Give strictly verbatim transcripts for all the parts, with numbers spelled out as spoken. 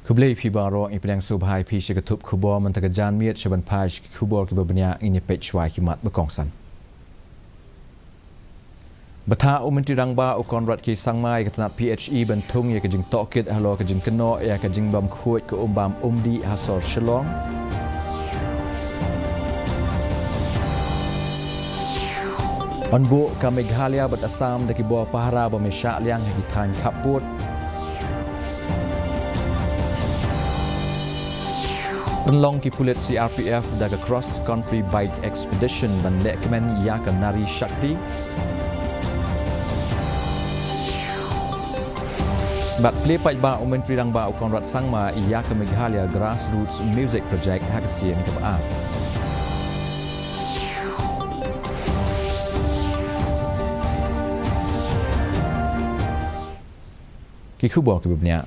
Khublei phi baroh, i pdiang sngewbha ïa phi sha ka thup khubor mynta ka janmiet. Sha ban phai sha ki khubor kiba bniah, ngin ïa peit shuwa ki mat ba kongsan. Bthah u Myntri Rangbah u Conrad K Sangma ïa ka tnat P H E ban thung ïa ka jingtohkit halor ka jingkynnoh ïa ka jingbam khuid ka um bam um dih ha sor Shillong. Yn buh ka Meghalaya bad Assam da ki bor pahara bym ïashah liang ha ki thaiñ khappud. Pynlong ki pulit C R P F da ka Cross Country Bike Expedition ban lehkmen ïa ka Nari Shakti. Bad plie paidbah u Myntri Rangbah u Conrad Sangma ïa ka Meghalaya Grassroots Music Project ha ka sien kaba ar. Ki khubor kiba bniah.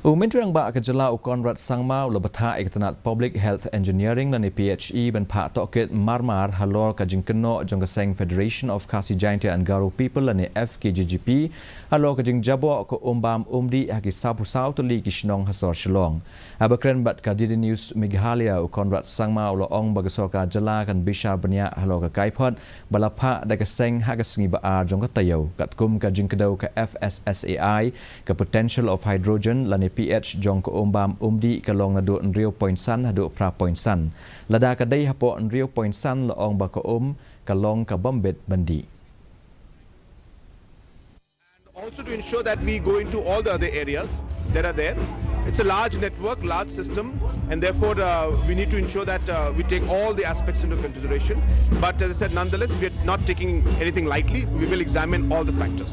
U Myntri Rangbah ka jylla u Conrad Sangma u la bthah ïa ka tnat Public Health Engineering lane P H E ban phah tohkit marmar halor ka jingkynnoh jong ka seng Federation of Khasi Jaintia and Garo People lane F K J G P halor ka jingjaboh ka um bam um dih ha ki saphew saw tylli ki shnong ha sor Shillong. Haba kren bad ka D D News Meghalaya, u Conrad Sangma u la ong ba ka sorkar jylla kan bishar bniah halor ka kaiphod ba la phah da ka seng ha ka sngi ba ar jong ka taïew, katkum ka jingkdew ka F S S A I, ka potential of hydrogen lane P H jong ka um bam um dih ka long naduh hynriew point san haduh phra point san. Lada ka dei hapoh hynriew point san, la ong ba ka um ka long ka bym bit ban dih. And also to ensure that we go into all the other areas that are there. It's a large network, large system, and therefore, uh, we need to ensure that, uh, we take all the aspects into consideration. But as I said, nonetheless, we are not taking anything lightly. We will examine all the factors.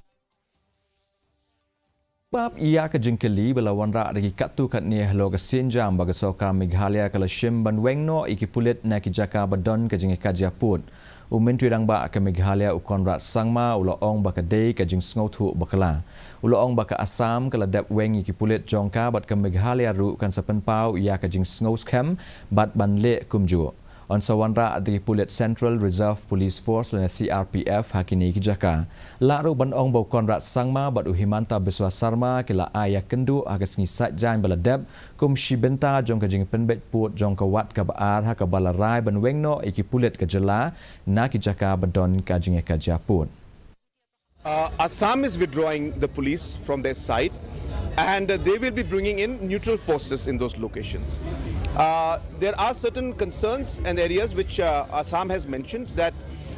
Bad ïa ka jingkylli ba la wanrah da ki katto katne halor ka sienjam ba ka sorkar Meghalaya ka la shim ban weng noh ïa ki pulit na ki jaka ba don ka jingïakajia pud, u Myntri Rangbah ka Meghalaya u Conrad Sangma u la ong ba ka dei ka jingsngewthuh bakla. U la ong ba ka Assam ka la dep weng ïa ki pulit jong ka bad ka Meghalaya ruh kan sa pynpaw ïa ka jingsngewskhem bad ban leh kumjuh. Yn sa wanrah da ki pulit Central Reserve Police Force lane C R P F ha kine ki jaka. Lah ruh ban ong ba u Conrad Sangma bad u Himanta Biswa Sarma ki la ai ïakynduh ha ka sngi Saitjaiñ ba la dep kum shi bynta jong ka jingpynbeit pud jong ka wat kaba ar ha kaba la rai ban weng noh ïa ki pulit ka jylla na ki jaka ba don ka jingïakajia pud. Uh, Assam is withdrawing the police from their side, and uh, they will be bringing in neutral forces in those locations. Uh, there are certain concerns and areas which uh, Assam has mentioned, that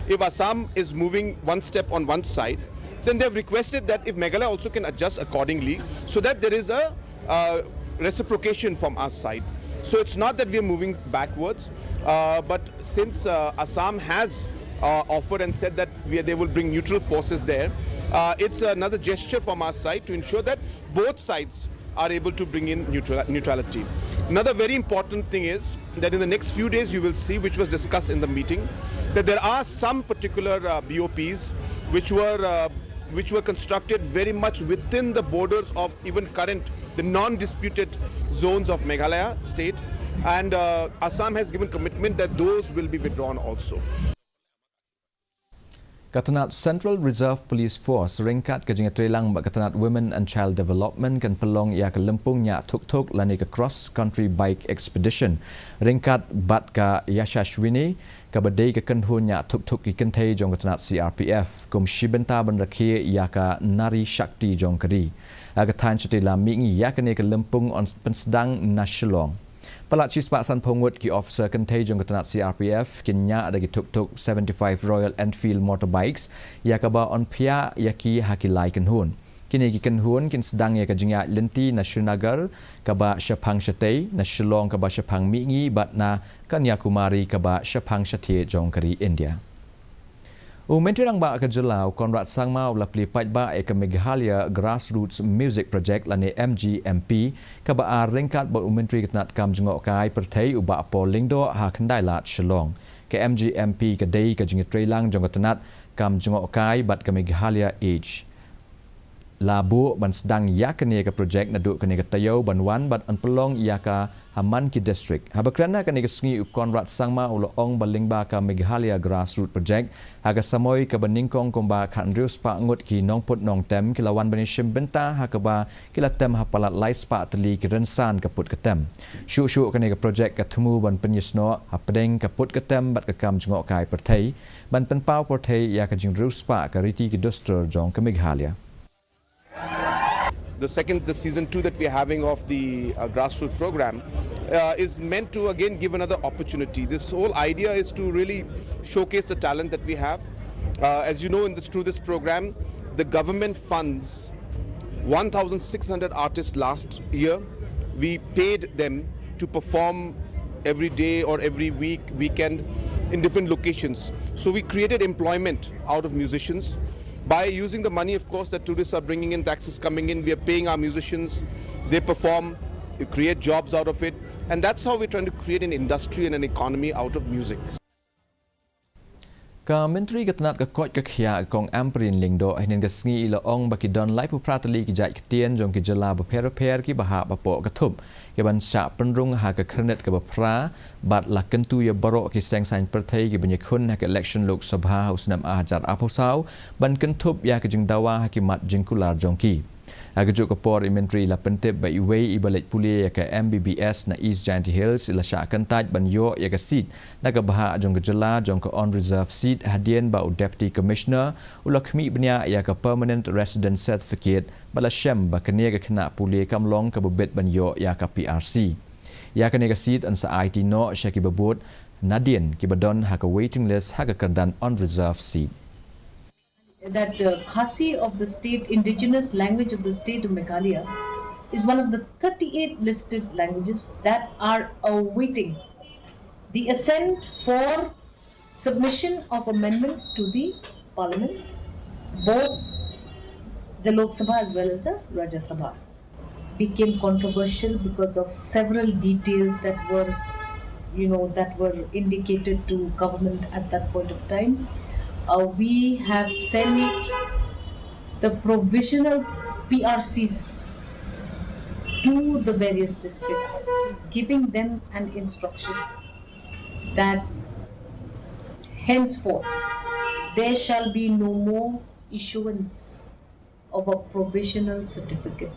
if Assam is moving one step on one side, then they've requested that if Meghalaya also can adjust accordingly, so that there is a uh, reciprocation from our side. So it's not that we are moving backwards, uh, but since uh, Assam has uh, offered and said that we are, they will bring neutral forces there, uh, it's another gesture from our side to ensure that both sides are able to bring in neutral, neutrality. Another very important thing is that in the next few days you will see, which was discussed in the meeting, that there are some particular uh, B O Ps which were uh, which were constructed very much within the borders of even current, the non-disputed zones of Meghalaya state, and uh, Assam has given commitment that those will be withdrawn also. Ka tnat Central Reserve Police Force ryngkat ka jingïatreilang bad ka tnat Women and Child Development kan pynlong ïa ka lympung ñiah thuk thuk lane ka Cross Country Bike Expedition ryngkat bad ka Yashaswini, kaba dei ka kynhun ñiah thuk thuk ki kynthei jong ka tnat C R P F, kum shi bynta ban rakhe ïa ka Nari Shakti jong ka ri. Ha ka thaiñ shatei lam mihngi ïa kane ka lympung yn pynsdang na Shillong. Palat shispah sanphew ngut ki officer kynthei jong ka tnat C R P F kin ñiah da ki thuk thuk seventy-five Royal Enfield motorbikes, ïa kaba yn phiah ïa ki ha ki lai kynhun. Kine ki kynhun kin sdang ïa ka jingïaid lynti na Srinagar kaba shaphang shatei, na Shillong kaba shaphang mihngi bad na Kanyakumari kaba shaphang shathie jong ka ri India. U Myntri Rangbah ka jylla u Conrad Sangma u la plie paidbah ïa ka Meghalaya Grassroots Music Project lane M G M P kaba ar ryngkat bad u Myntri ka tnat kam jngohkai pyrthei u Bah Paul Lyngdoh ha Khyndai Lad Shillong. Ka M G M P ka dei ka jingïatreilang jong ka tnat kam jngohkai bad ka Meghalaya Age. la buh ban sdang ïa kane ka projek naduh kane ka taïew ban wan bad yn pynlong ïa ka ha man ki district. Haba kren ha kane ka sngi u Conrad Sangma u la ong ba lyngba ka Meghalaya Grassroots Project ha ka samoi kaba nyngkong kumba khathynriew spah ngut ki nongput nongtem ki la wan ban ïashim bynta ha kaba ki la tem ha palat lai spah tylli ki rynsan ka put ka tem. Shuh shuh kane ka projek ka thmu ban pynïasnoh hapdeng ka put ka tem bad ka kam jngohkai pyrthei ban pynpaw pyrthei ïa ka jingriewspah ka riti ki dustur jong ka Meghalaya. The second, the season two that we're having of the uh, grassroots program uh, is meant to again give another opportunity. This whole idea is to really showcase the talent that we have. Uh, as you know, in this, through this program, the government funds one thousand six hundred artists last year. We paid them to perform every day or every week, weekend in different locations. So we created employment out of musicians by using the money, of course, that tourists are bringing in, taxes coming in. We are paying our musicians, they perform, we create jobs out of it. And that's how we're trying to create an industry and an economy out of music. Ka Myntri ka tnat ka koit ka khiah ka Kong Ampareen Lyngdoh hynnin ka sngi i la ong ba ki don laiphew phra tylli ki jait ktien jong ki jylla bapher bapher kiba hap hapoh ka thup, kiban shah pynrung ha ka khyrnit kaba phra bad la kyntu ïa baroh ki seng saiñ pyrthei kiban ïakhun ha ka election Lok Sabha ha u snem ar hajar arphew saw ban kynthup ïa ka jingdawa ha ki mat jingkular jong ki. Ha kajuh ka por i Myntri i la pyntip ba iwei iba leit pule ïa ka M B B S na East Jaintia Hills i la shah kyntait ban ïoh ïa ka seat na ka bhah jong ka jylla jong ka unreserved seat hadien ba u Deputy Commissioner u la khmih bniah ïa ka Permanent Resident Certificate bad la shem ba kane ka khynnah pule kam long kaba bit ban ïoh ïa ka P R C. Ïa kane ka seat yn sa aiti noh sha kiba bud nadien kiba don ha ka waiting list ha ka kyrdan unreserved seat. That uh, Khasi of the state, indigenous language of the state of Meghalaya, is one of the thirty-eight listed languages that are awaiting the assent for submission of amendment to the parliament, both the Lok Sabha as well as the Rajya Sabha. Became controversial because of several details that were, you know, that were indicated to government at that point of time. Uh, we have sent the provisional P R Cs to the various districts, giving them an instruction that henceforth there shall be no more issuance of a provisional certificate.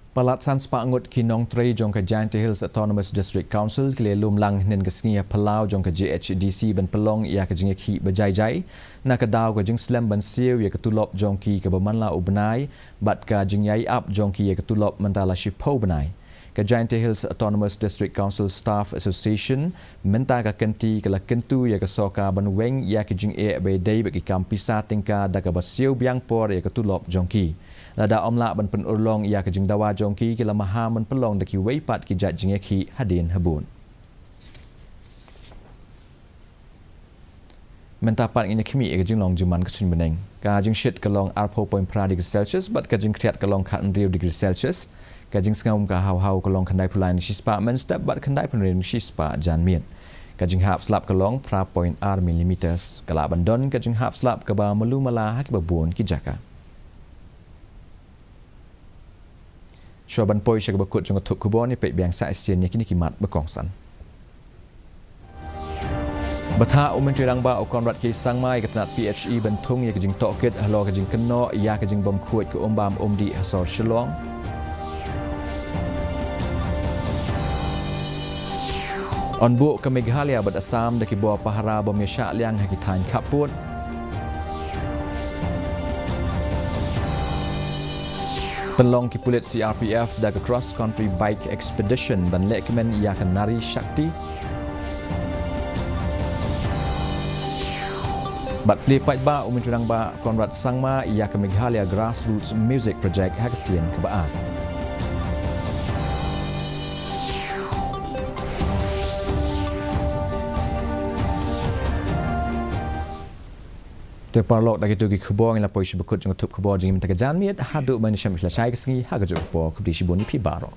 Palat san spah ngut ki nongtrei jong ka Jaintia Hills Autonomous District Council ki la lum lang hynnin ka sngi ha phyllaw jong ka J H A D C ban pynlong ïa ka jingïakhih ba jai jai na ka daw ka jingslem ban siew ïa ka tulop jong ki kaba man la u bnai bad ka jingïai ap jong ki ïa ka tulop mynta la shiphew bnai. Ka Jaintia Hills Autonomous District Council Staff Association mynta ka kynti ka la kyntu ïa ka sorkar ban weng ïa ki jingeh ba ïadei bad ki kam pisa tyngka da kaba siew biang por ïa ka tulop jong ki. Lada ym lah ban pynurlong ïa ka jingdawa jong ki, ki la maham ban pynlong da kiwei pat ki jait jingïakhih hadien habud. Mynta pat ngin ïa khmih ïa ka jinglong jingman ka suiñ bneng. Ka jingshit ka long arphew point phra degree Celsius bad ka jingkhriat ka long khathynriew degree Celsius. Ka jingsngewbha ka haw haw ka long khyndai phew lai na shispah mynstep bad khyndai phew hynriew na shispah janmiet. Ka jinghap slap ka long phra point ar millimeters. Ka lah ban don ka jinghap slap kaba malu mala ha kiba bun ki jaka. Shuwa ban poi sha kaba kut jong ka thup khubor, ngin peit biang sa shisien ïa kine ki mat ba kongsan. Bthah u Myntri Rangbah u Conrad K Sangma ïa ka tnat P H E ban thung ïa ka jingtohkit halor ka jingkynnoh ïa ka jingbym khuid ka umbam umdih ha sor Shillong. Yn buh ka Meghalaya bad Assam da ki bor pahara bym ïashah liang ha ki thaiñ khappud. Pynlong ki pulit C R P F da ka Cross Country Bike Expedition ban lehkmen ïa ka Nari Shakti. Bad plie paidbah u Myntri Rangbah Conrad Sangma ïa ka Meghalaya Grassroots Music Project ha ka sien kaba ar. Te paralok, da kito ki khubor ngin la poi sha ba kut jong ka thup khubor jong ngi mynta ka janmiet, haduh ban ïashem lashai ka sngi ha kajuh ka por, khublei shibun ïa phi baroh.